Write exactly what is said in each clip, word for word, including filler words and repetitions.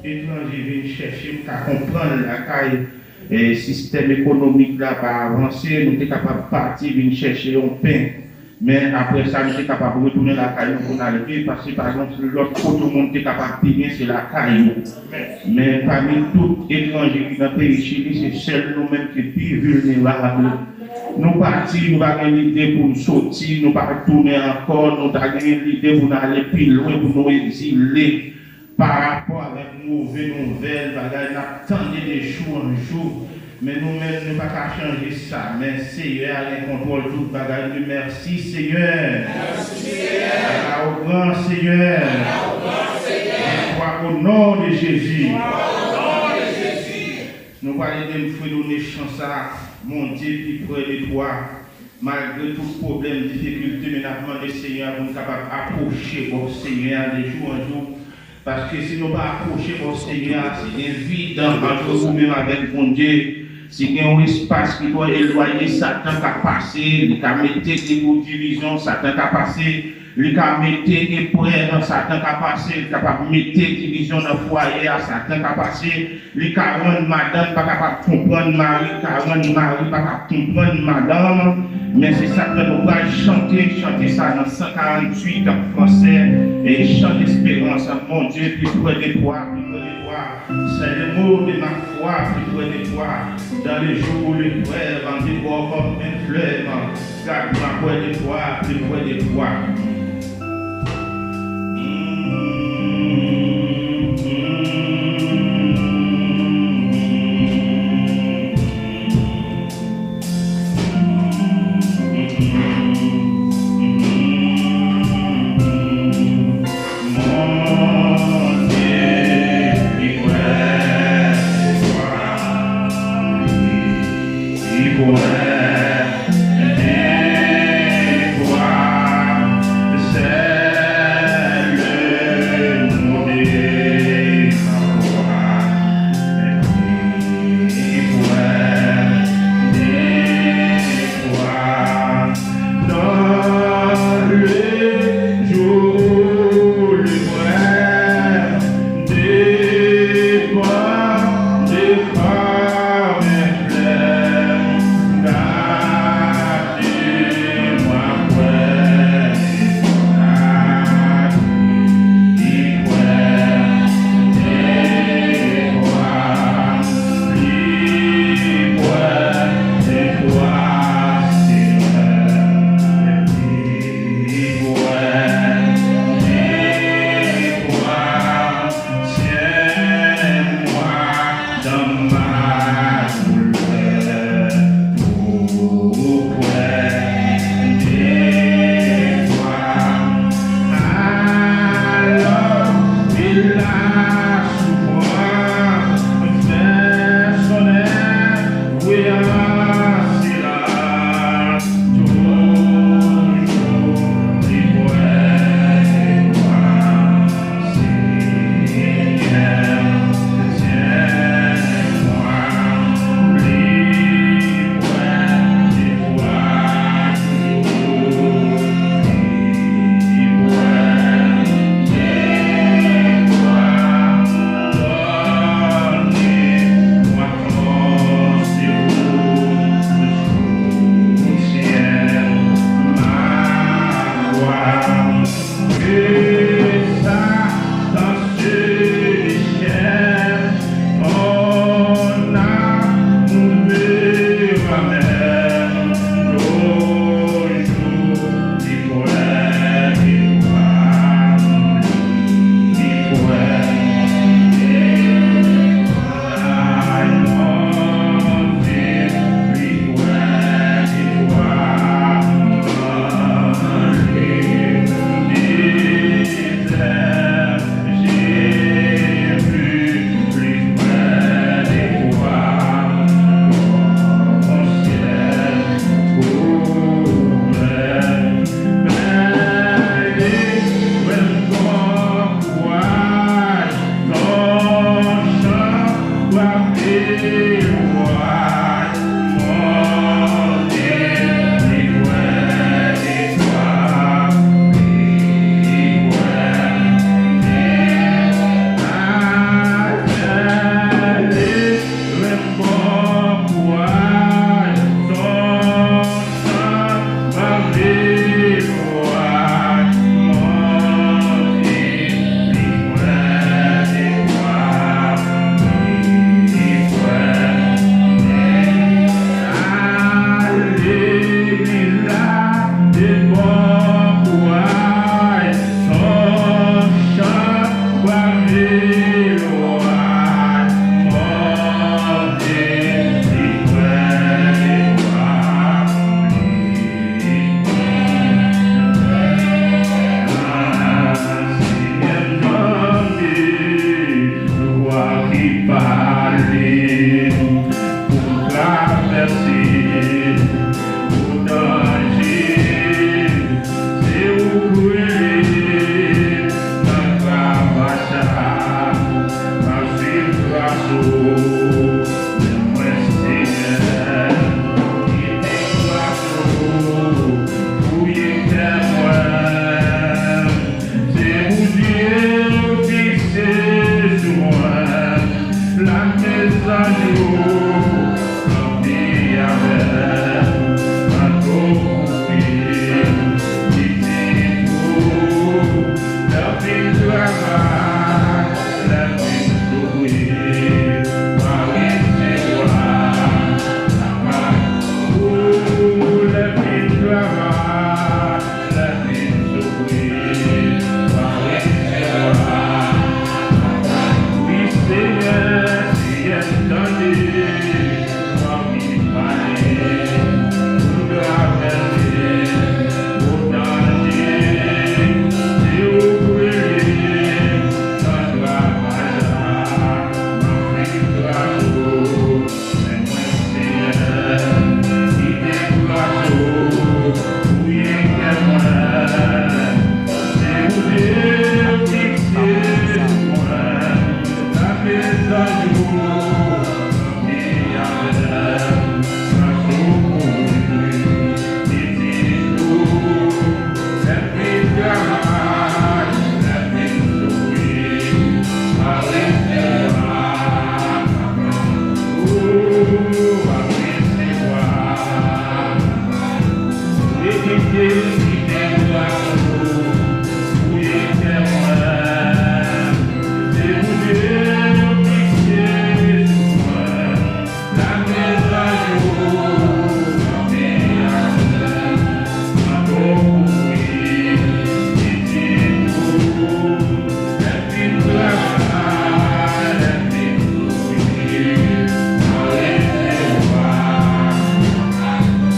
Etranje vin chèche, m ka konprann lakay, e, sistèm ekonomik la pa avanse, nou te kapab pati vin chèche yon pen. Men apre sa, nou te kapab retounen lakay nou pou n al viv, paske pa gen lòt kote moun te kapab byen, se lakay nou. Men pami tout etranje ki nan peyi Chili, se sèl nou menm ki pi vilnerab. Nou pati, nou pa gen lide pou n soti, nou pa tounen ankò, nou ta gen lide pou n ale pi lwen, pou nou egzile. Pa rapò avèk move nouvèl, bagay n ap tande de jou an jou, men nou menm, nou pa ka chanje sa. Men Seyè a gen kontwòl tout bagay. Di mèsi, Seyè. Mèsi, Seyè. Ala ou gran, Seyè. Ala ou gran, Seyè. Viktwa o non de Jezi. Viktwa o non de Jezi. Nou pral ede m fredone chan sa, Bondye pi prè de twa. Malgre tout pwoblèm, difikilte, men n ap mande Senyè a pou n kapab apwoche bò Senyè a de jou an jou. Paske si nou pa apwoche bò Senyè a, si gen vid ant ou menm avèk Bondye, si gen yon espas ki twò elwaye, Satan ka pase, li ka mete de gwo divizyon, Satan ka pase, li ka mete eprèv, Satan ka pase, li kapab mete divizyon nan fwaye a, Satan ka pase, li ka rann madanm pa kapab konprann mari, ka rann mari pa ka konprann madanm. Men se sa k fè nou pral chante, chante sa nan san karanntuit an fransè, e chan desperans, Mon Dieu, plus près de toi, plus près de toi. C'est le mot de ma foi, plus près de toi. Dans les jours où l'épreuve en déborde comme un fleuve, garde-moi près de toi, plus près de toi. Dans le jour, l'épreuve déborde comme un fleuve, garde-moi près de toi, plus près de toi, plus près de toi, Seigneur. Tiens-moi dans ma douleur, tout près de toi. Alors, il la souffrance fait son œuvre en silence, toujours plus près de toi. M ap swiv tras ou, men mwen, Senyè, kite tras ou fouye kè mwen. Se Bondye ou fikse sou mwen, lame zanj ou kanpe avè m, tankou bouke, pitit ou, lè m fin travay, lè m fin soufri, m a resevwa, ou, lè m fin travay, lè m fin soufri, m a resevwa. Wi, Senyè, Senyè, tande, m anvi pale, ou travèse, ou tande, se ou k rele nan travay la, m ap viv gras ou. Men mwen, Senyè, kite gras ou fouye kè mwen. Se ou Bondye ou fikse sou mwen. Lame zanj ou kanpe avè m, tankou bouke, pitit ou. Lè m fin travay, lè m fin soufri, m a resevwa. Ou, m a resevwa. Ou kite, kite gras ou fouye kè mwen. Se Bondye ou fikse sou mwen. Lame zanj ou kanpe avè m, tankou bouke, pitit ou. Lè m fin travay, lè m fin soufri, m a resevwa.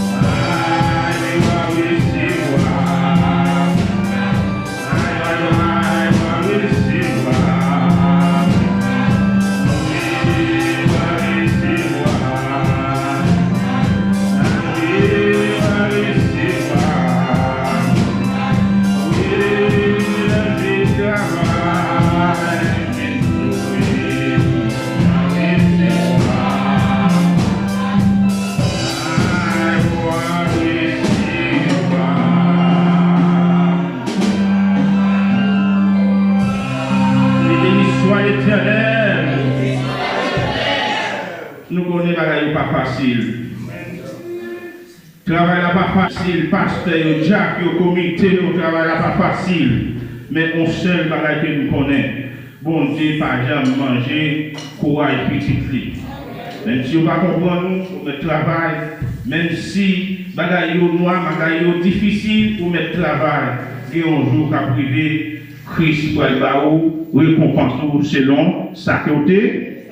Ay, m a resevwa. Ay, ay, ay, m a resevwa. Wi, m a resevwa. Ay, wi, m a resevwa. Wi, lè m fin travay, lè m fin soufri, m a resevwa. Ay, m a resevwa. Ke beni swa Letènèl. Nou konnen bagay yo pa fasil. Travay la pa fasil, pastè yo, dyak yo, komite yo, travay la pa fasil. Men on sèl bagay ke nou konnen, Bondye pa janm manje kouraj pitit li. Menm si yo pa konprann ou, ou mèt travay. Menm si bagay yo nwa, bagay yo difisil, ou mèt travay. Gen yon jou k ap rive, Kris pral ba ou rekonpans ou selon sa ke w te,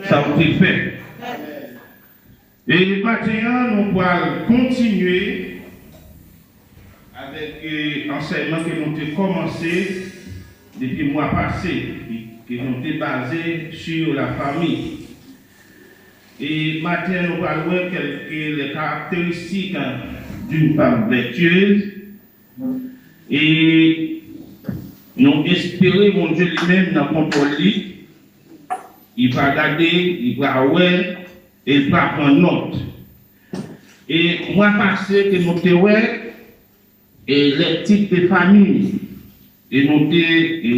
sa w te fè. E maten an, nou pral kontinye avèk, e, ansèyman ke nou te kòmanse depi mwa pase, ki, ke nou te baze sur la famille. E maten an, nou pral wè quelques, les caractéristiques d'une femme vertueuse. E nou espere Bondye li menm nan kontwòl li, li va gade, li va wè, e li va pran nòt. E mwa pase ke nou te wè, e lè tit de fami, e nou te, e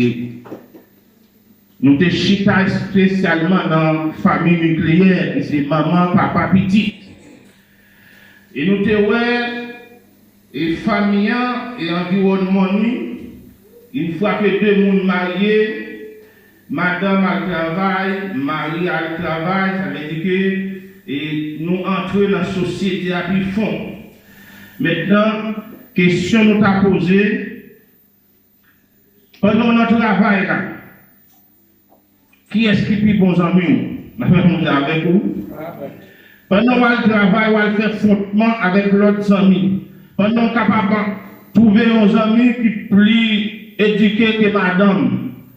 nou te chita espesyalman nan fami nikleyè, ki se manman, papa, pitit. E nou te wè, e fanmi an, e anviwònman nou, yon fwa ke de moun marye, madanm al travay, mari al travay, sa vle di ke, e nou antre nan sosyete a pi fon. Mentnan, kesyon nou ta poze, pandan w nan travay la, kiyès ki pi bon zanmi w? N ap fè konsa avèk ou. Pandan w al travay, w al fè fwotman avèk lòt zanmi. Pandan w kapab twouve yon zanmi ki pli edike ke madanm,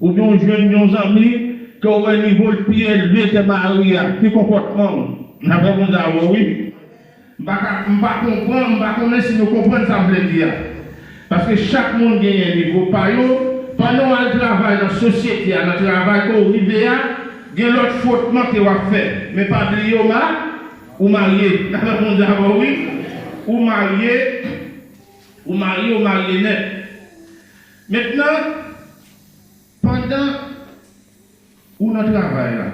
oubyen w jwenn yon zanmi ke w wè nivo l pi elve ke mari a, ki konpòtman w? N ap fè konsa avè w, wi. M pa ka, m pa konprann, m pa konnen si nou konprann sa m vle di a. Paske chak moun genyen nivo pa yo. Pandan w al travay nan sosyete a, nan travay ke w rive a, Gen lòt fot manke w ap fè, men pa bliye w ma, ou marye. N ap reponn avè w wi. Ou marye, ou marye, ou marye nèt. Mentnan, pandan ou nan travay la,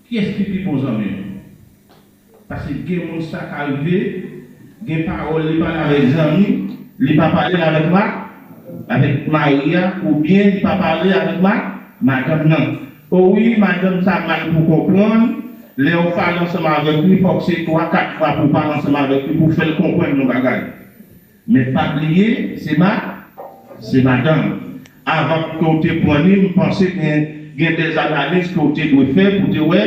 kiyès ki pi bon zanmi w? Paske gen moun sa ka rive, gen pawòl li pale avèk zanmi, li pa pale avèk ma, avèk mari a, oubyen li pa pale avèk ma, madanm nan. O wi, madanm sa mal pou konprann, lè w pale ansanm avèk li, fòk se twa, kat fwa pou w pale ansanm avèk li, pou w fè l konprann yon bagay. Men pa bliye, se ma, se madanm. Avan ke w te pran li, m panse gen, gen de analiz ke w te dwe fè pou te wè,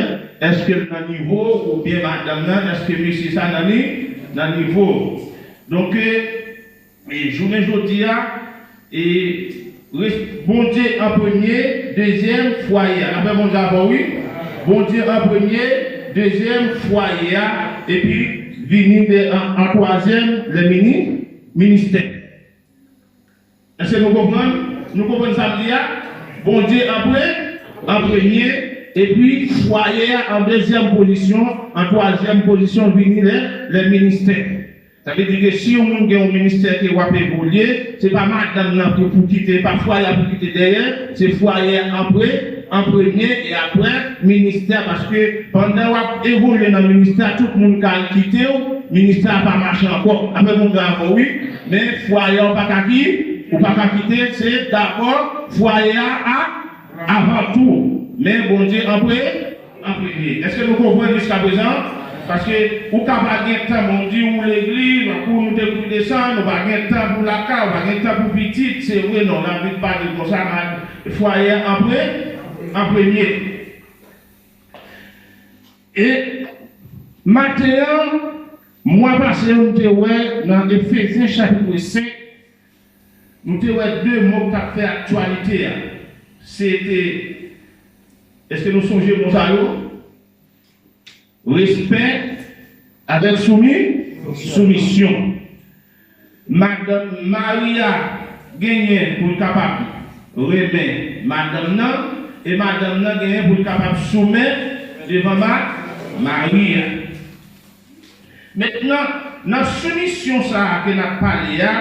èske l nan nivo w oubyen madanm nan, èske mesye sa nan ni, nan nivo w. Donk, e, e jounen jodi a, e, res-, Bondye an premye, dezyèm, fwaye a. Lapè Bondye avè w, wi. Bondye an premye, dezyèm, fwaye a, epi vini de, an, an twazyèm, lè mini, ministè. Èske nou konprann? Nou konprann sa m di a? Bondye an pre-, an premye, epi fwaye a an dezyèm pozisyon, an twazyèm pozisyon vini lè, lè ministè. Sa vle di ke si yon moun gen yon ministè ke w ap evolye, se pa madanm nan pou, pou kite, pa fwaye a pou kite dèyè, se fwaye a an pre-, an premye e apre ministè, paske pandan w ap evolye nan ministè a, tout moun ka al kite w, ministè a pa mache ankò. Apre moun ka ankò, wi, men fwaye a w pa ka ki, ou pa ka kite, se dabò fwaye a, a, avan tou. Men Bondye an pre-, an premye. Èske nou konprann jiska prezan? Paske ou ka pa gen tan, bon, di ou legliz, ou nou te kou desann, ou pa gen tan pou lakay, ou pa gen tan pou pitit, se vre, non, Labib pa di konsa, men fwaye a an pre-, an premye. E maten an, mwa pase, nou te wè nan Efezyen chapit senk, nou te wè de mo k t ap fè aktyalite a. Se te, èske nou sonje mo sa yo? Respè avèk soumi, soumisyon. Madanm, mari a genyen pou l kapab renmen madanm nan, e madanm nan genyen pou l kapab soumèt devan ma, mari a. Mentnan, nan soumisyon sa a ke n ap pale a,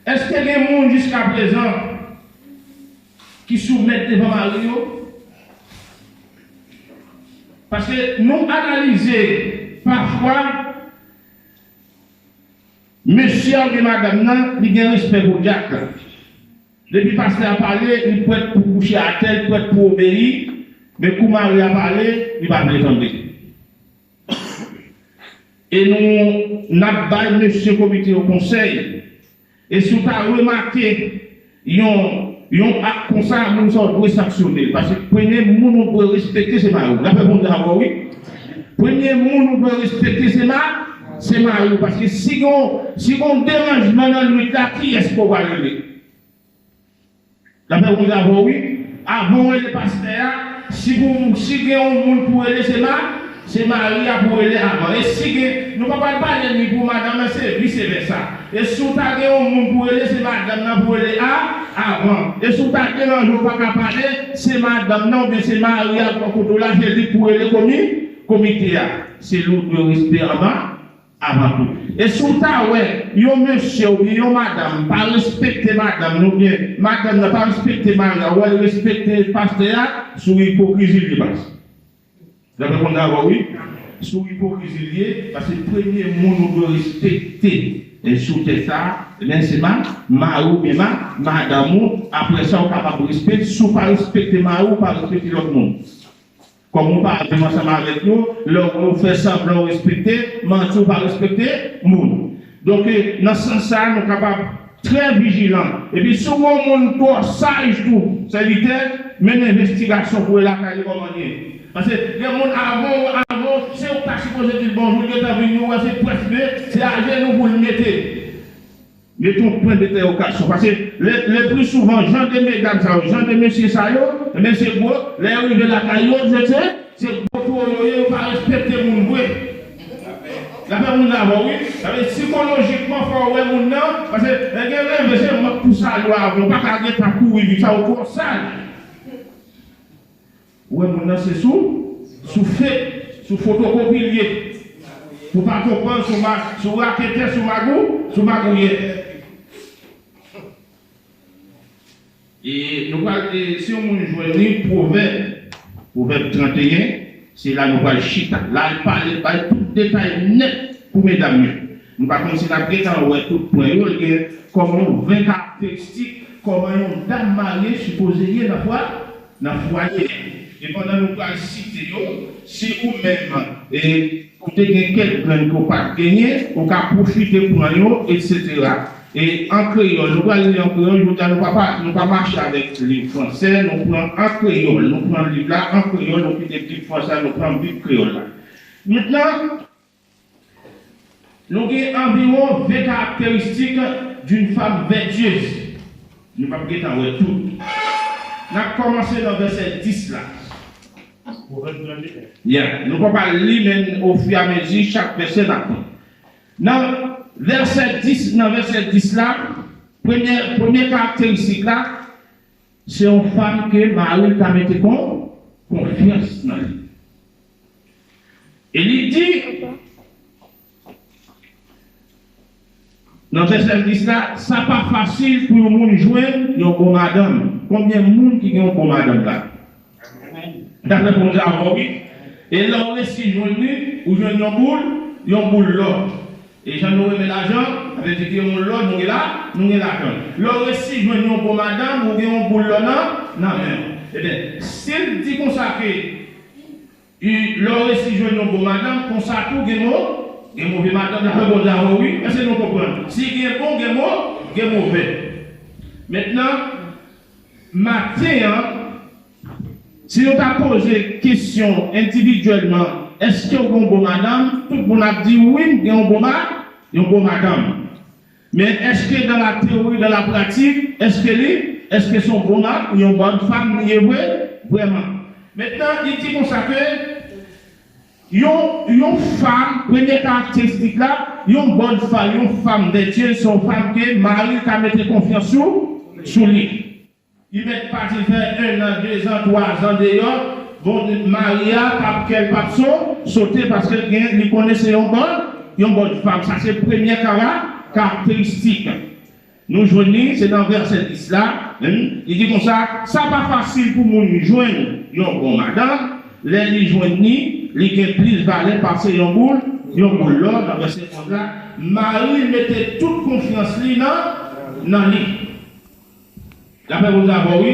èske gen moun jiska prezan ki soumèt devan mari yo? Paske nou analize, pafwa, mesye a oubyen madanm nan, li gen respè pou dyak la. Depi pastè a pale, li prèt pou kouche atè, li prèt pou obeyi, men kou mari a pale, li pa vle tande. E nou, n ap bay mesye komite yo konsèy. E si w ta remake yon, yon ak konsa, moun sa w dwe sanksyone l. Paske premye moun ou dwe respekte se mari w. Lapè Bondye avè w, wi. Premye moun ou dwe respekte se ma, se mari w. Paske si gon, si gon deranjman nan nwit la, kiyès ke w pral rele? Lapè Bondye avè w, wi. Avan w rele pastè a, si pou, si gen yon moun pou rele, se ma, se mari a pou rele avan. E si gen, nou pa pral pale ni pou madanm nan, se vise vèsa. E si w ta gen yon moun pou rele, se madanm nan pou rele a, avan. E si w ta deranje, w pa ka pale, se madanm nan oubyen se mari a bò kote w la, se li pou rele komi, komite a. Se li w dwe respè anba, avan tou. E si w ta wè yon mesye oubyen yon madanm pa respekte madanm li oubyen madanm nan pa respekte mari a, ou wè l respekte pastè a, sou ipokrizi l ye, pas. Lapè Bondye avè w, wi. Sou ipokrizi l ye, paske premye moun ou dwe respekte, e, sou tè sa a, ebyen, se ma, mari w oubyen ma, madanm ou. Apre sa, ou kapab respekte. Si w pa respekte mari w, ou pa respekte lòt moun. Kòm ou pa viv ansanm avèk yo, lè w fè sanblan w respekte, manti w pa respekte moun. Donk, e, nan sans sa a, nou kapab trè vijilan. Epi si w wè yon moun twò saj tou, sèvitè, mennen envestigasyon pou wè lakay li kòman l ye. Paske gen moun avan w, avan w, se ou k ta sipoze di l bonjou, l gentan vini, ou wè se pwès, men se ajenou pou l mete. Mete yon pwen de entèwogasyon. Paske le, le pli souvan, jan de medam sa yo, jan de mesye sa yo, ebyen, se gwo, lè yo rive lakay yo, se, se, se gwo toro yo ye, yo pa respekte moun vre. Lapè Bondye avè w, wi. Sa vle di, sikolojikman, fò w wè moun nan, paske lè gen leve, se mòd pou salye w avan, ou pa ka gentan kouri vit, sa yo twò saj. Ou wè moun nan se sou, sou fake, sou fotokopi l ye. Ou pa konprann sou ma, sou raketè, sou magou, sou magouyè. E nou pral, e, si yon moun jwenn li, Pwovèb, Pwovèb trannteyen, se la nou pral chita. La, l pale, bay tout detay nèt pou medam yo. Nou pa konn si n ap gentan wè tout pwen yo, l gen kòman ven karakteristik, kòman yon dam marye sipoze ye nan fwa, nan fwaye. E pandan nou pral site yo, si ou menm, e, ou te gen kèk grenn ke w pa t genyen, ou ka pwofite pran yo, etsetera. E an kreyòl, nou pral li an kreyòl, jodi a nou pa, pa, nou pa mache avèk liv fransè, nou pran an kreyòl, nou pran liv la an kreyòl, nou kite bib fransè a, nou pran bib kreyòl la. Mentnan, nou gen anviwon ven karakteristik d'une femme vertueuse. Nou p ap gentan wè tout. N ap kòmanse nan vèsè dis la. Yeah. Nou p ap al li, men ofiramezi, chak vèsè n ap pran. Nan vèsè dis, nan vèsè dis la, premye, premye karakteristik la, se yon fanm ke mari l ka mete kon, konfyans nan li. E li di, nan vèsè dis la, sa pa fasil pou yon moun jwenn yon bon madanm. Konbyen moun ki gen yon bon madanm la? Dapre Bondye avè w, wi. E lè w resi jwenn li, ou jwenn yon boul, yon boul lò. E jan nou renmen lajan, sa vle di ke yon lò nou gen la, nou gen lajan. Lè w resi jwenn yon bon madanm, ou gen yon boul lò nan, nan men w. Ebyen, si l di konsa ke, i, lè w resi jwenn yon bon madanm, konsa tou gen mo, gen move madanm, dapre Bondye avè w, wi. Èske nou konprann? Si gen bon, gen mo, gen move. Mentnan, maten an, si nou ta poze kesyon endividyèlman, èske w gen yon bon madanm? Tout moun ap di, wi, m gen yon bon ma-, yon bon madanm. Men èske dans la théorie, dans la pratique, èske li, èske se yon bon ma-, yon bòn fanm li ye vre? Vrèman. Mentnan, li di konsa ke yon, yon fanm, premye karakteristik la, yon bòn fanm, yon fanm vètyez, se yon fanm ke mari l ka mete konfyans sou, sou li. Li mèt pati fè en an, de zan, twa zan deyò, bon, mari a p ap, kè l p ap so-, sote paske l gen, li konnen se yon bòn, yon bòn fanm. Sa se premye kara-, karakteristik. Nou jwenn li, se nan vèsè dis la, hmm, li di konsa, sa pa fasil pou moun jwenn yon bon madanm, lè li jwenn li, li gen plis valè pase yon boul, yon boul lò, nan vèsè onz la, mari l mete tout konfyans li nan, nan li. Lapè Bondye avè w, wi.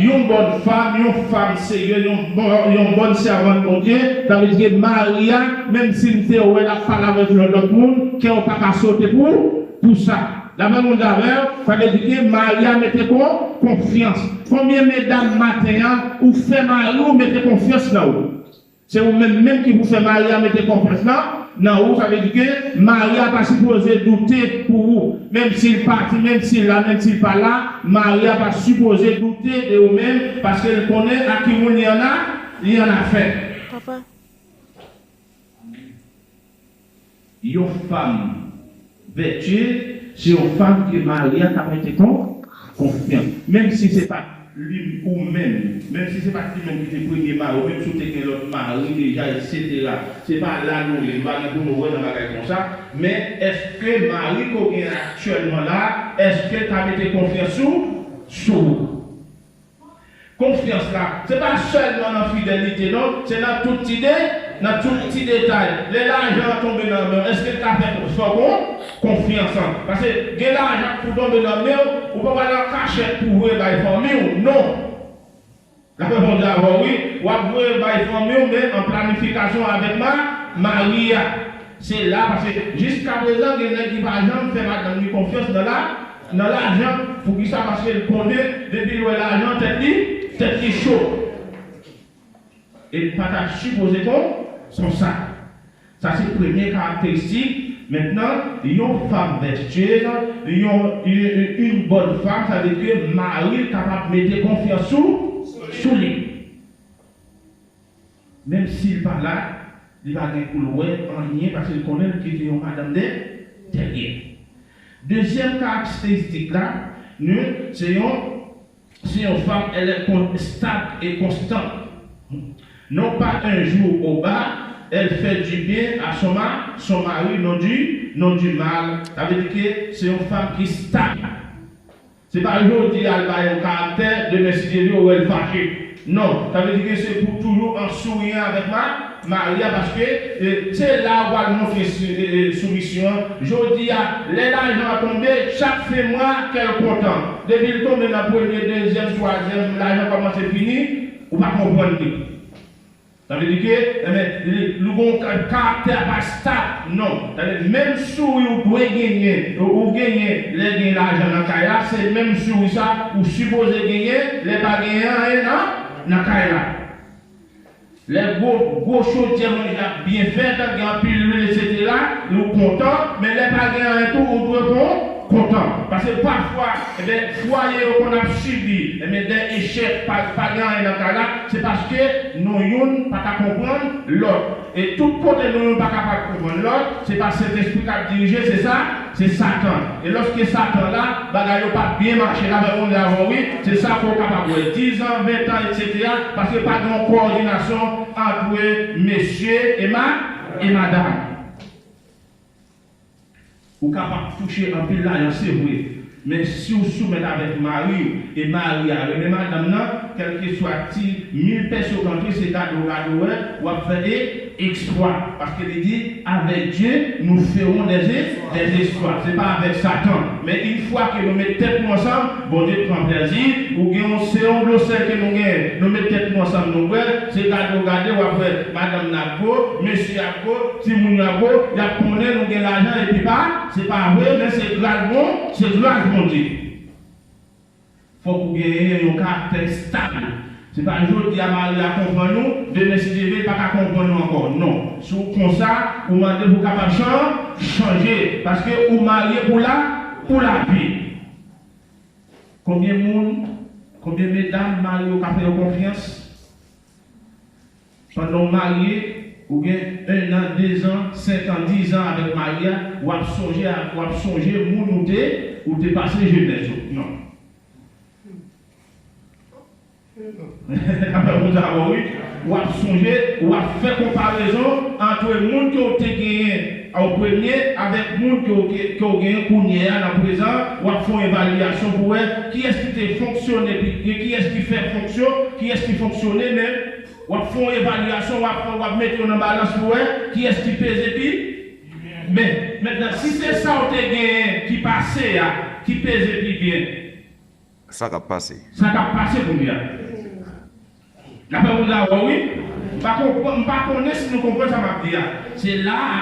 Yon bòn fanm, yon fanm serye, yon bon, yon bòn sèvant Bondye, sa vle di ke mari a, menm si l te wè l ap pale avèk yon lòt moun, kè w pa ka sote pou, pou sa. Lapè Bondye avè w, sa vle di ke mari a mete kon, konfyans. Konbyen medam maten an, ou fè mari w mete konfyans nan ou? Se ou menm menm ki pou fè mari a mete konfyans nan, nan ou, sa vle di ke mari a pa sipoze doute pou ou. Menm si l pati, menm si l la, menm si l pa la, mari a pa sipoze doute de ou menm, paske l konnen a ki moun li ann a, li ann afè. Papa. Yon fanm vètyez, se yon fanm ke mari a ka mete kon, konfyans. Menm si se pa t li, ou menm, menm si se pa t li menm ki te premye mari w, menm si w te gen lòt mari deja, etsetera. Se pa la nou ye, nou pa gen pou nou wè nan bagay konsa. Men èske mari ke w gen aktyèlman la, èske l ka mete konfyans sou, sou ou? Konfyans la, se pa sèlman nan fidelite, non, se nan tout ti de, nan tout ti detay. Lè lajan an tonbe nan men w, èske l ka fè sa w kon, konfyans an? Paske gen lajan pou tonbe nan men w, ou pa pral an kachèt pou voye bay fanmi w, non. Lapè Bondye avè w, wi, w ap voye bay fanmi w, men an planifikasyon avèk ma, mari a. Se la, paske jiskaprezan, gen nèg ki pa janm fè madanm li konfyans nan la, nan lajan. Poukisa? Paske l konnen, depi l wè lajan, tèt li, tèt li cho. E l pa ta sipoze kon, konsa. Sa se premye karakteristik. Mentnan, yon fanm vètyez, yon, une, une bonne femme, sa vle di ke mari l kapab mete konfyans sou, sou li. Menm si l pa la, li pa gen pou l wè anyen, paske l konnen l kite yon madanm dè, dèyè. Dezyèm karakteristik la, nou, se yon, se yon fanm, elle est con-, stable et constante. Non pas un jour au bas, elle fait du bien à son ma, son mari, non du, non du mal. Sa vle di ke se yon fanm ki stab. Se pa jodi a l ba yon karaktè, demen si Dye vle ou wè l fache. Non, sa vle di ke se pou toujou an souriyan avèk ma, mari a, paske e, se la ou pral montre si- e, e, soumisyon an. Jodi a, lè lajan an tonbe, chak fen mwa, kè l kontan. Depi l tonbe nan premye, dezyèm, twazyèm, lajan kòmanse fini, ou pa konprann li. Sa vle di ke, enben, li, li gon ka- karaktè a pa stab, non. Sa vle di, menm souri ou dwe genyen, ou, ou genyen lè gen lajan nan kay la, se menm souri sa ou sipoze genyen lè pa genyen anyen nan, nan kay la. Lè gwo, gwo chodyè manje ap byen fèt, gen anpil lwil, etsetera, ou kontan, men lè pa gen anyen tou, ou dwe kon- kontan. Paske pafwa, enben, fwaye yo konn ap sibi, enben, de echèk, pa, pa gen anyen nan kay la, se paske nou youn pa ka konprann lòt. E tout kote nou youn pa kapab konprann lòt, se pa Sentespri k ap dirije, se sa, se Satan. E lòske Satan la, bagay yo p ap byen mache, l ap fè moun la, wi, se sa ke w kapab wè, diz an, ven an, etsetera, paske pa gen yon kowòdinasyon ant mesye e ma, e madanm. Ou kapab touche anpil lajan, se vre. Men si w soumèt avèk mari w, e mari a renmen madanm nan, kèlkeswa ti mil pèso k antre, se gade w gade w wè, w ap fè e eksplwa. Paske li di, avec Dieu, nous ferons des, des exploits. Se pa avèk Satan. Men yon fwa ke nou met tèt nou ansanm, Bondye pran plèzi, ou gen yon, se yon dlo sèl ke nou genyen. Nou met tèt nou ansanm, nou bwè, se gade w gade, w ap wè madanm nan ap gwo, mesye ap gwo, timoun yo ap gwo, y ap konnen nou gen lajan epi pa, se pa vre, men se gras Bon, se gras Bondye. Fòk ou genyen yon karaktè estab. Se pa jodi a mari a konprann ou, demen si Dye vle, li pa ka konprann ou ankò. Non. Si w konsa, ou mande pou w kapab chan, chanje. Paske ou marye pou la, pou lavi. Konbyen moun, konbyen medam, mari yo ka fè yo konfyans? Pandan w marye, ou gen en an, de zan, senk an, diz an avèk mari a, w ap sonje a, w ap sonje moun ou te, ou te pase jenès ou. Non. Apre moun sa bon, wi. W ap sonje, w ap fè konparezon ant moun ke w te genyen o premye avèk moun ke w, ke, ke w genyen kounye a nan prezan. W ap fè yon evalyasyon pou wè kiyès ki te fonksyone pi byen, kiyès ki fè fonksyon, kiyès ki fonksyone, men w ap fè yon evalyasyon, w ap, w ap mete yo nan balans pou wè kiyès ki peze pi. Men, mentnan, si se sa w te genyen ki pase a, ki peze pi byen, Sa k ap pase? Sa k ap pase kounye a? N ap fè moun sa wè, wi. M pa konprann, m pa konnen si nou konprann sa m ap di a. Se la a,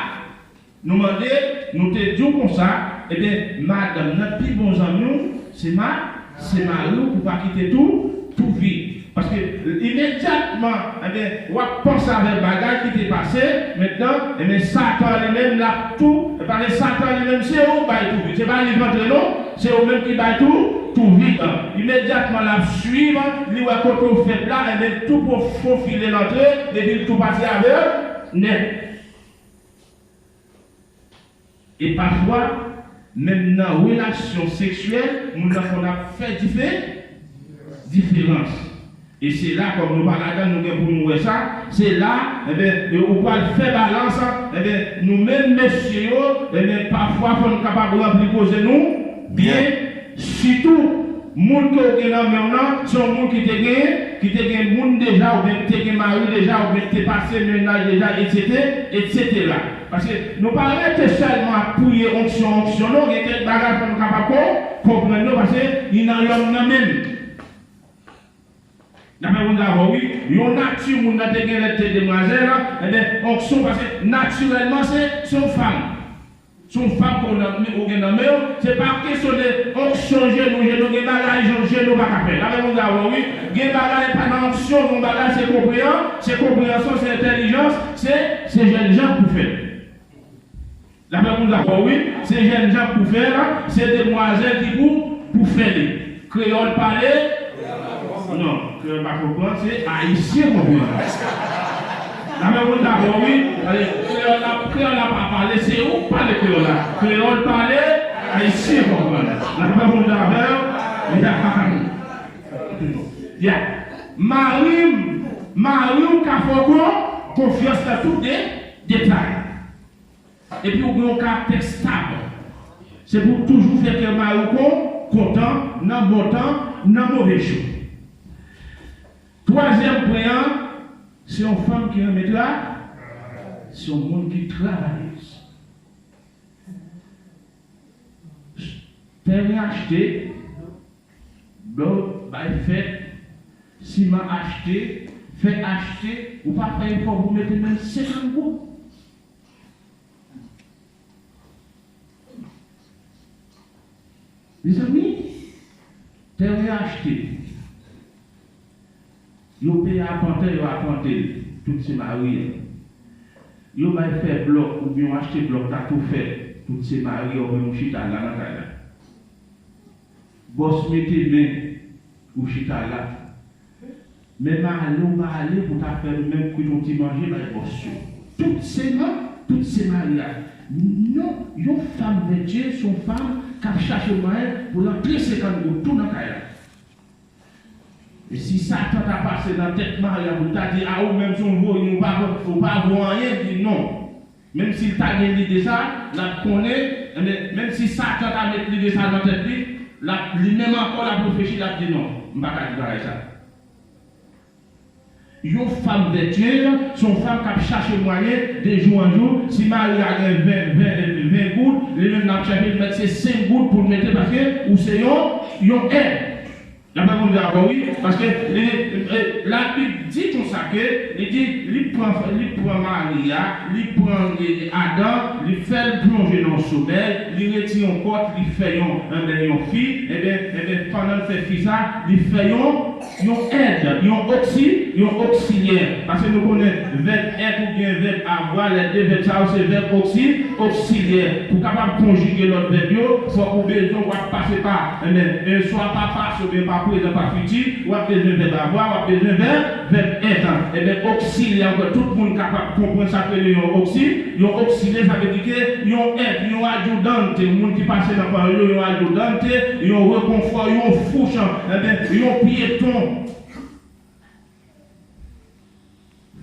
nou mande, nou te di w konsa, ebyen, madanm nan pi bon zanmi w, se ma, se mari w pou pa kite tou, tou vi. Paske imedyatman, ebyen, w ap panse avèk bagay ki te pase, mentnan, ebyen, Satan li menm, l ap tou, paske Satan li menm, se ou bay tou vi. Se pa li k antre non. Se ou menm ki bay tou, tou vi an. Imedyatman l ap swiv, li wè kote w fèt la, enben tou pwofofile l antre, epi l tou pati avè w nèt. E pafwa, menm nan relasyon seksyèl, moun nan konn ap fè dife, diferans. E se la, kòm nou pa ladan, nou gen pou nou wè sa. Se la, enben, e ou pral fè balans, enben, nou menm mesye yo, enben, pafwa fò n kapab ranpli koze nou byen. Sitou, moun ke w gen nan men w nan, se yon moun ki te gen, ki te gen moun deja, oubyen ki te gen mari deja, oubyen ki te pase mennaj deja, etsetera, etsetera. Paske nou pa rete sèlman ap priye onksyon, onksyon, non, gen kèk bagay fò nou kapab kon-, konprann yo, paske li nan lòm nan menm. N ap fè moun sa wè, wi. Yon nati moun nan te gen lè te demwazèl, enben, onksyon, paske natirèlman, se, se yon fanm. Se yon fanm ke w nan, ou gen nan men w, se pa kesyon de onksyon jenou, jenou gen bagay, jenou, jenou pa ka fè. N ap fè moun sa wè, wi. Gen bagay pa nan onksyon, gen bagay se konpreyan-, se konpreyansyon, se entèlijans, se, se jènjan k pou fè l. Lapè moun dakò, wi. Se jènjan k pou fè l, se demwazèl ki pou, pou fè li. Kreyòl pale? Non, kreyòl pa konprann, se ayisyen konprann. Lapè moun dakò, wi. Kreyòl la, kreyòl la pa pale, se ou k pale kreyòl la. Kreyòl pale, ayisyen konprann. Lapè moun dakò, ya. Ya. Mari m, Mari w ka fè w kon-, konfyans nan tout de-, detay. Epi w gen yon karaktè stab. Se pou w toujou fè kè mari w kon-, kontan nan bon tan, nan move jou. Twazyèm pwen an, se yon fanm ki renmen tra-, se yon moun ki travayèz. Teren achte, blo bay fèt, siman achte, fè achte, ou pa fè efò pou mete menm senkant goud. Mezanmi, teren achte. Yo peye apantè, yo apante l. Tout se mari an. Yo bay fè blòk, oubyen yo achte blòk la tou fèt. Tout se mari an, ou menm ou chita la nan kay la. Bòs mete men, ou chita la. Men male ou pa ale pou ta fè menm kwit yon ti manje bay bòs yo. Tout se man, tout se mari a. Non, yon fanm vètyez se yon fanm k ap chache mwayen pou l antre senkant goud tou nan kay la. E si Satan ta pase nan tèt mari a pou l ta di, a, ou menm se yon voyin, ou pa, ou pa vo anyen, di non. Menm si l ta gen lide sa, l ap konnen, enben, menm si Satan ta met lide sa nan tèt li, l ap, li menm ankò l ap reflechi, l ap di non, m pa ka di bagay sa. Yon fanm vètyez, se yon fanm k ap chache mwayen de jou an jou. Si mari a gen ven, ven, ven goud, li menm l ap chache l mèt se senk goud pou l mete, paske ou se yon, yon èd. Lapè Bondye avè w, wi, paske li, e, Labib di konsa ke li di, li pran, li pran mari a, li pran, e, Adan, li fè l plonje nan somèy, li retire yon kòt, li fè yon, enben, yon fi, enben, enben, pandan l fè fi sa, li fè yon, yon èd, yon oksi-, yon oksilyè. Paske nou konnen vèb èt oubyen vèb avwa, lè de vèb sa yo se vèb oksi-, oksilyè. Pou kapab konjige lòt vèb yo, fòk ou bezwen w ap pase pa, enben, e, swa pa pase oubyen pa prezan, pa fiti, w ap bezwen vèb avwa, w ap bezwen vèb, vèb èt. Enben, oksilyè, pou tout moun kapab konprann sa k rele yon oksi-, yon oksilyè, sa vle di ke yon èd, yon ayudante, moun ki pase nan pawòl yo, yon ayudante, yon rekonfò, yon fouch, enben, yon pyeton.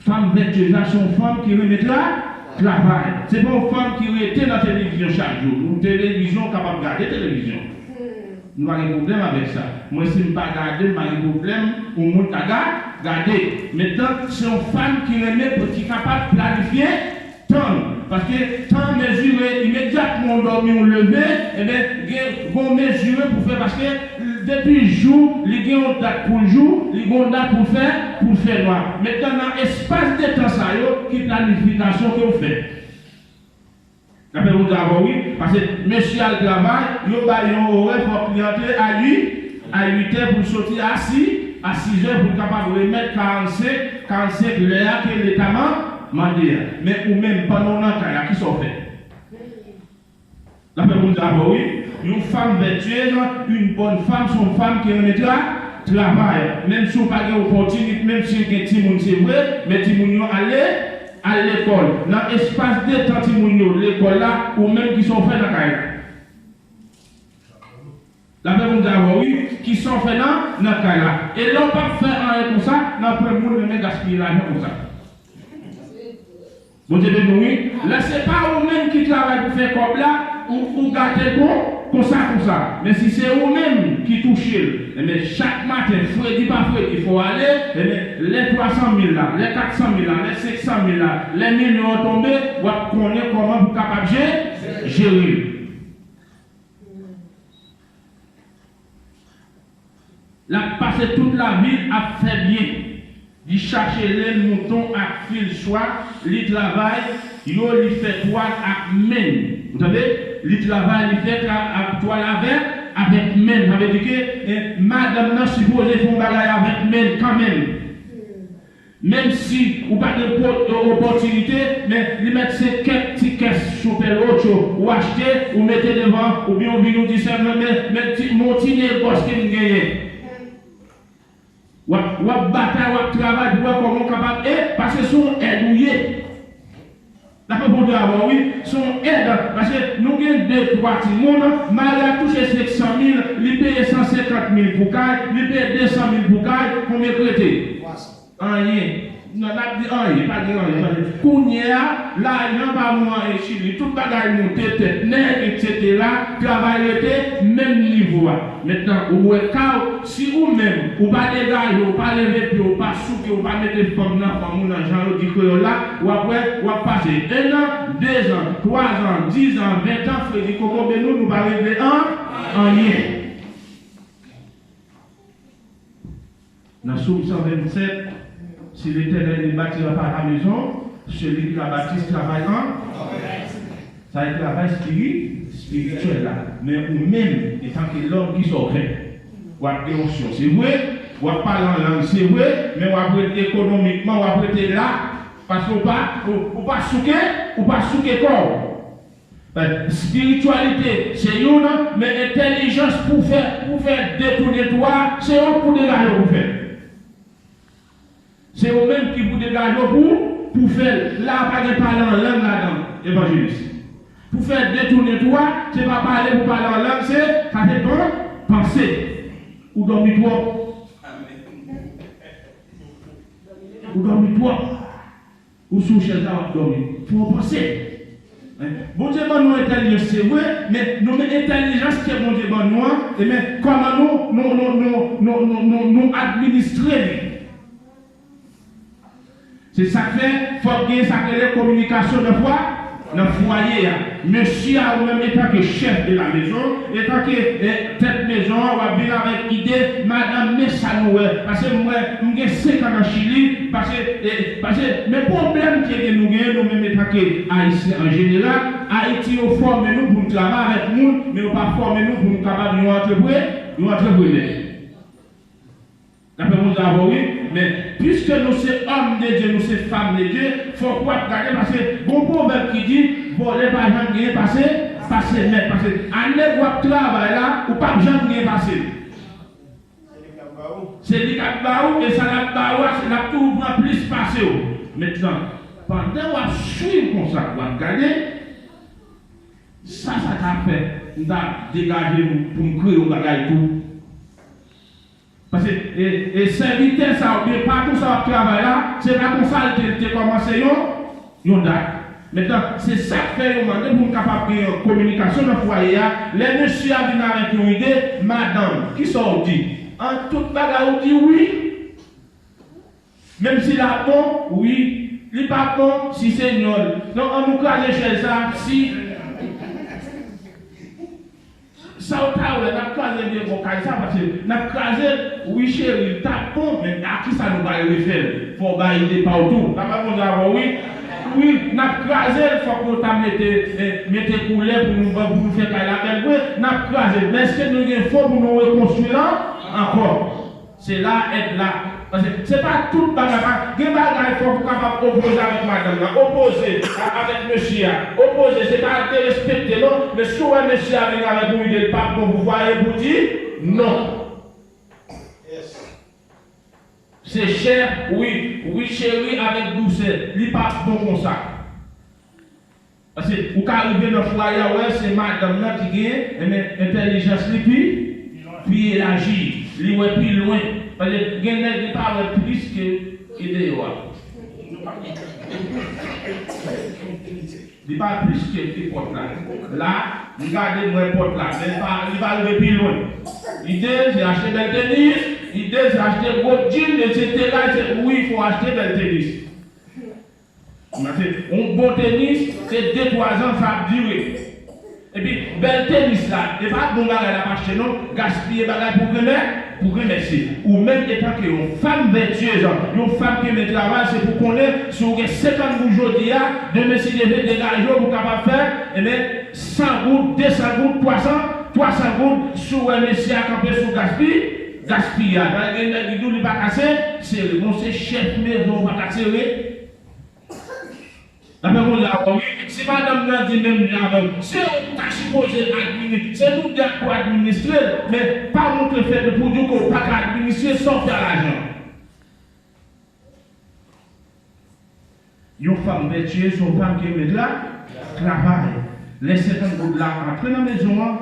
Fanm vètyez la se yon fanm ki renmen tra-, travay. Se pa yon fanm ki rete nan televizyon chak jou. Yon televizyon, w kapab gade televizyon. Nou pa gen pwoblèm avèk sa. Mwen, si m pa gade, m pa gen pwoblèm, yon moun ka ga-, gade. Mentnan, se yon fanm ki renmen, ki kapab planifye tan l. Paske tan mezire, imedyatman w dòmi, w leve, enben, gen, gen yon mezire pou fè, paske depi jou, li gen yon dat pou l jou, li gen yon dat pou l fè, pou l fè nwa. Mentnan, nan espas de tan sa yo, ki planifikasyon ke w fè? Lapè Bondye avè w, wi, paske mesye al travay, yo bay yon orè, fòk li antre a uit, a uit è pou l soti a sis, a sis è pou l kapab remèt karannsenk, karannsenk lè a ke Leta man-, mande a. Men ou menm, pandan w nan kay la, kisa w fè? Lapè Bondye avè w, wi. Yon fanm vètyez, une bonne femme, se yon fanm ki renmen tra-, travay. Menm si w pa gen opòtinite, menm si w gen timoun, se vre, men timoun yo ale, al lekòl. Nan espas de tan timoun yo lekòl la, ou menm kisa w fè nan kay la? Lapè Bondye avè w, wi. Kisa w fè nan, nan kay la? E lè w p ap fè anyen konsa, nan pwen moun renmen gaspiye lajan konsa. Bondye beni w, wi. Lè se pa ou menm ki travay pou fè kòb la, ou, ou gate l kon, konsa, konsa. Men si se ou menm ki touche l, enben, chak maten, fredi pa fredi, fò w ale, enben, lè twa san mil la, lè kat san mil la, lè senk san mil la, lè milyon an tonbe, w ap konnen kòman pou kapab je-, jere l. L ap pase tout lavi l ap fè byen. Li chache lenn mouton ak fil swa, li travay yo, li fè twal ak men l. Ou tande? Li travay, li fè tra-, ak twal avèk, avèk men l. Sa vle di ke, eh, madanm nan sipoze fè yon bagay avèk men l kanmenm. Menm si ou pa gen po-, opòtinite, men li mèt se kèk ti kès Super Ocho ou achte, ou mete devan, oubyen ou vin ou di sèlman, men, men ti, men yon ti negòs ke m genyen. W ap, w ap batay, w ap travay pou wè kòman w kapab, e, paske se yon èd ou ye. Lapè Bondye avè w, wi, se yon èd, paske nou gen de, twa timoun, mari a touche senk san mil, li peye san senkant mil pou kay, li peye de san mil pou kay, konbyen k rete? Anyen. Non, n ap di anyen, pa gen anyen, pa gen. Kounye a, lajan pa bon anyen Chili. Tout bagay monte, tèt nèg, etsetera. Travay rete menm nivo a. Mentnan, ou wè ka w, si ou menm, ou pa degaje, ou pa leve pye, ou pa souke, ou pa mete fanm nan fanm ou nan jan yo di kreyòl la, w ap wè, w ap pase en an, de zan, twa zan, diz an, ven tan, fredi kokobe nou, nou pa regle an, anyen. Nan Sòm san vennsèt, si l'Éternel ne bâtira pas la maison, celui qui la bâtit travaille en. Sa e travay spiri, espirityèl la. Men ou menm, antanke lòm, kisa w fè? W ap gen onksyon, se vre, w ap pale an lang, se vre, men w ap rete ekonomikman, w ap rete la, paske w pa, ou, ou pa souke, ou pa souke kò w. Espirityalite se youn, men entèlijans pou fè, pou fè de tounen twa, se yon kou degaje pou fè. Se ou menm ki pou degaje w pou, pou fè l. La a pa gen pale an lang ladan, evanjelis. Pou fè de tounen twa, se pa pale pou pale an lang, se, sa se pan, panse. Ou dòmi twòp. Ou dòmi twòp. Ou sou chèz la, w ap dòmi. Fò w panse. Bondye ban nou entèlijans, se vre, men nou men entèlijans ke Bondye ban nou an, e men kòman nou, nou, nou administre li. Se sa k fè, fòk gen sa k rele kominikasyon nan fwa, nan fwaye a. Mesye a, ou menm, etanke chèf de la mezon, etanke, eh, tèt mezon an, w ap vin avèk ide, madanm, men sa nou wè. Paske m wè, m gen senk an nan Chili, paske, eh, paske, men pwoblèm ke gen nou genyen, nou menm etanke Ayisyen an jeneral, Ayiti yo fòme nou pou n travay avèk moun, men yo pa fòme nou pou n kapab yon antrepre-, yon antreprenè. Dapre Bondye avè w, wi. Men, piske nou se òm de Dye, nou se fanm de Dye, fòk w ap gade, paske gon pwovèb ki di, vòlè pa janm genyen pase, pase mèt. Paske a nèg w ap travay la, ou p ap janm genyen pase l. Se li k ap ba ou, e sa l ap ba ou a, se l ap toujou pran plis pase w. Mentnan, pandan w ap swiv konsa, w ap gade, sa, sa ta fè, m ta degaje m pou m kreye yon bagay tou. Paske, e, e sèvitè sa, oubyen patwon sa w ap travay la, se pa konsa l te, te kòmanse yon, yon dat. Mentnan, se sa k fè yo mande pou n kapab gen yon kominikasyon nan fwaye a. Lè mesye a vin avèk yon ide, madanm, kisa w di? An tout bagay, ou di wi. Menm si l ap bon, wi. Li p ap bon, si se non l. Donk, ann nou kraze chèz sa, si. Sa w ta wè, n ap kraze vye bò kay sa, paske n ap kraze l, wi cheri, l t ap bon, men a kisa nou pral refè l? Fò w bay ide pa w tou. Papa Bondye avè w, wi. Wi, n ap kraze l, fòk nou ta mete, eh, mete koulè pou nou, pou nou fè kay la bèl vre, n ap kraze l. Men èske nou gen fon pou nou rekonstwi l ankò? Se la èd la. Paske se pa tout bagay, pa, gen bagay fòk ou kapab opoze avèk madanm nan, opoze a, avèk mesye a, opoze, se pa derespekte non, men si w wè mesye a vin avèk yon ide, l p ap bon pou fwaye, pou di non. Se chè, wi, wi cheri, avèk dousè, li p ap bon konsa. Paske ou ka rive nan fwaye a, wè, se madanm nan ki gen, enben, entèlijans li pi, pi elaji, li wè pi lwen. Paske gen nèg li pa wè plis ke, ke deyò a. Li pa plis ke, ke pòt la. La, m gade m wè pòt la, men li pa, li pa rive pi lwen. Ide, se achte bèl tenis, ide, se achte gwo djin, etsetera, se, wi, fò achte bèl tenis. Paske yon bon tenis, se de twa zan sa ap dire. Epi, bèl tenis la, e pa bon bagay l ap achte non, gaspiye bagay pou grenmè, pou grenmèsi. Ou menm etanke yon fanm vètyez, yon fanm ki renmen travay, se pou konnen, si w gen senkant goud jodi a, demen si Dye vle, degaje w pou kapab fè, enben, san goud, de san goud, twa san, twa san goud, si w wè mesye a kanpe sou gaspi, gaspiyaj. Gen nèg ki di w li pa ka se, sere. Bon, se chèf mezon w pa ka sere. Dapre Bondye avè w, wi. Si madanm nan di menm jan avè w, se ou ki ta sipoze admini-, se nou de k pou administre l, men pa montre fèt pou di w ke w pa ka administre sa w fè a lajan. Yon fanm vètyez, se yon fanm ki renmen tra-, travay. Lè senkant goud la antre nan mezon an,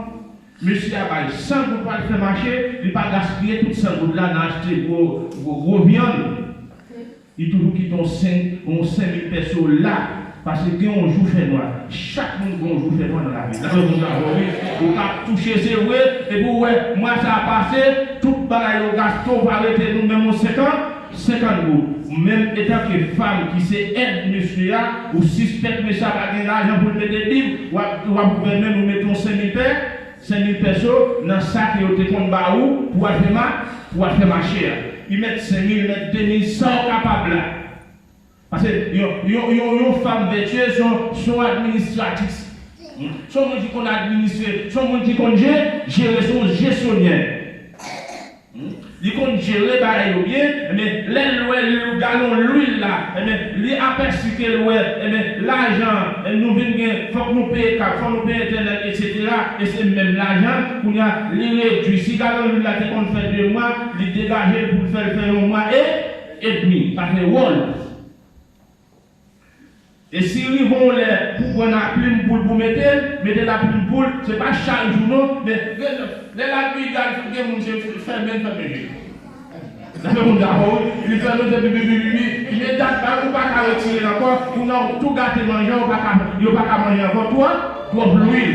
mesye a bay san goud pou al fè mache, li pa gaspiye tout san goud la nan achte gwo, gwo, gwo vyann. Li toujou kite yon senk, yon senk mil pèso la. Paske gen yon jou fènwa. Chak moun gen yon jou fènwa nan lavi l. Sa se moun sa, wi. Ou ka touche, se vre. Epi ou wè, mwa sa a pase, tout bagay yo gaste, ou pa rete nou menm yon senkant, senkant goud. Ou menm, etanke fanm ki se èd mesye a, ou sispèk mesye a pa gen lajan pou l mete bib, w ap, w ap ouvè men l, ou mete yon senk mil pè, senk mil pèso nan sa ke yo te konn ba ou pou w al fè ma-, pou w al fè mache a. Li mèt senk mil, mèt de mil, sa w kapab la. Paske yon, yon, yon, yon fanm vètyez, se yon, se yon administratris. Se yon moun ki konn administre, se yon moun ki konn je-, jere, se yon jesyonè. Li konn jere bagay yo byen, men lè l wè l, galon lwil la, ebyen, li apèsi ke l wè, ebyen, lajan, e, nou vin gen, fòk nou peye kab, fòk nou peye entènèt, etsetera, e se menm lajan, kounye a, li redui. Si galon lwil la te konn fè de mwa, li degaje l pou l fè l fè yon mwa e, edmi, paske wòl. E si rive yon lè pou pran laplim pou l, pou mete l, mete laplim pou l, se pa chak jou non, men lè, lè lapli gad, gen moun se fèmen, fèmen je. Sa fè moun dakò, wi. Li fèmen, se pipi, pipi, pipi. Men dat bagay ou pa ka retire l ankò, ou nan tou gate manje, ou pa ka, yo pa ka manje ankò, twòp, twòp lwil.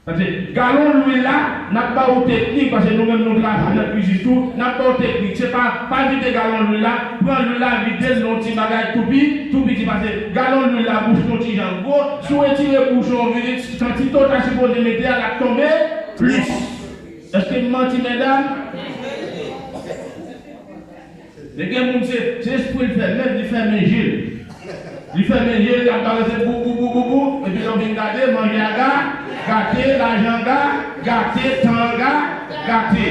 Paske galon lwil la, n ap ba ou teknik, paske nou menm nou travay nan kuizin tou, n ap ba ou teknik. Se pa, pa vide galon lwil la, pran lwil la, vide l nan yon ti bagay tou pi, tou piti, paske galon lwil la, bouch li yon ti jan gwo, si w retire bouch ou yon minit, kantite w ta sipoze mete a, l ap tonbe plis. Èske m manti, medam? Men gen moun se, se espri l fèmen, li fèmen je l. Li fèmen je l, l ap balanse bou, bou, bou, bou, bou, epi lè w vin gade, manje a ga-, gate, lajan ga-, gate, tan an ga-, gate.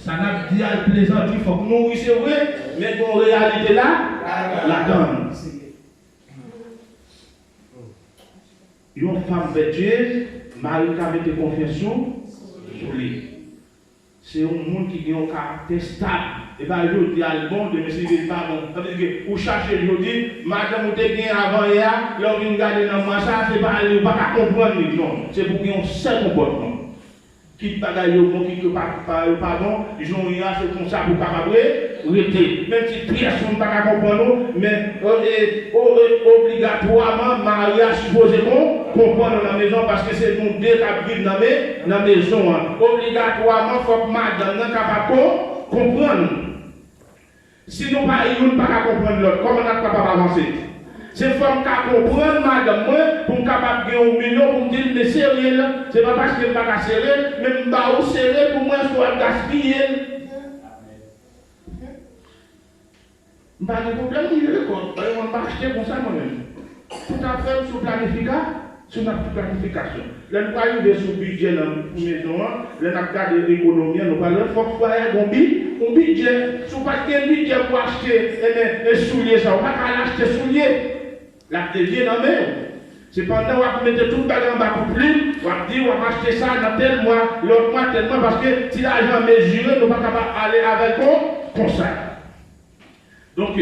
Sa n ap di a plezanti, fòk nou ri, se vre, men gen yon reyalite la, ladan l. Yon fanm vètyez, mari l ka mete konfyans sou, sou li. Se yon moun ki gen yon karaktè stab. E pa jodi a l bon, demen si li pa bon. Sa vle di ke ou chache l jodi, madanm ou te gen avan yè a, lè w vin gade nan mwa sa a, se pa li, ou pa ka konprann li, non. Se pou gen yon sèl konpòtman. Kit bagay yo bon, kit yo pa, pa, yo pa bon, jan w ye a, se konsa pou w kapab re-, rete. Menm si pyès moun pa ka konprann ou, men, o-, e, o-, e, obligatwaman, mari a sipoze kon-, konprann ou nan mezon an, paske se nou de k ap viv nan me-, nan mezon an. Obligatwaman, fòk madanm nan kapab kon-, konprann. Si nou pa, youn pa ka konprann lòt, kòman n ap kapab avanse? Se fò m ka konprann madanm mwen pou m kapab gen yon milyon pou m di l, men sere l. Se pa paske m pa ka sere l, men m ba ou sere l pou m wè si w ap gaspiye l. M pa gen pwoblèm, m jere kò m. Paske mwen, m pa achte konsa mwen menm. Tout afè m sou planifika-, sou nap-, planifikasyon. Lè nou pral rive sou bidjè nan, pou mezon an, lè n ap gade ekonomi an, nou pral wè fòk fwaye a gen yon bi-, yon bidjè. Si w pa t gen bidjè pou achte, enben, e soulye sa, ou pa ka al achte soulye. L ap devye nan men w. Se pandan w ap mete tout bagay anba kout plim, w ap di w ap achte sa nan tèl mwa, lòt mwa tèl mwa, paske ti lajan mezire, nou pa kapab ale avè l kon, konsa. Donk,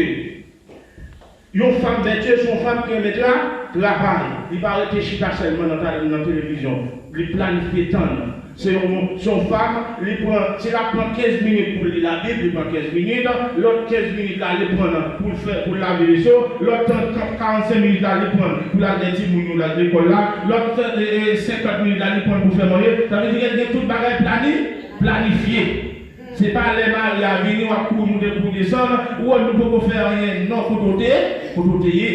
yon fanm vètyez se yon fanm ki renmen tra-, travay. Li pa rete chita sèlman nan ta-, nan televizyon. Li planifye tan l. Se yon, se yon fanm, li pran, si l ap pran kenz minit pou li li Labib, li pran kenz minit. Lòt kenz minit la, li pran l pou l fè, pou l lave veso. Lòt trant, karannsenk minit la, li pran l pou l al gen timoun yo, l al lekòl la. Lòt, e, e, senkant minit la, li pran l pou fè manje. Sa vle di, gen, gen tout bagay plani-, planifye. Se pa lè mari a vini, w ap kouri moute, kouri desann, ou wè nou poko fè anyen, non, kote w te, kote w te ye.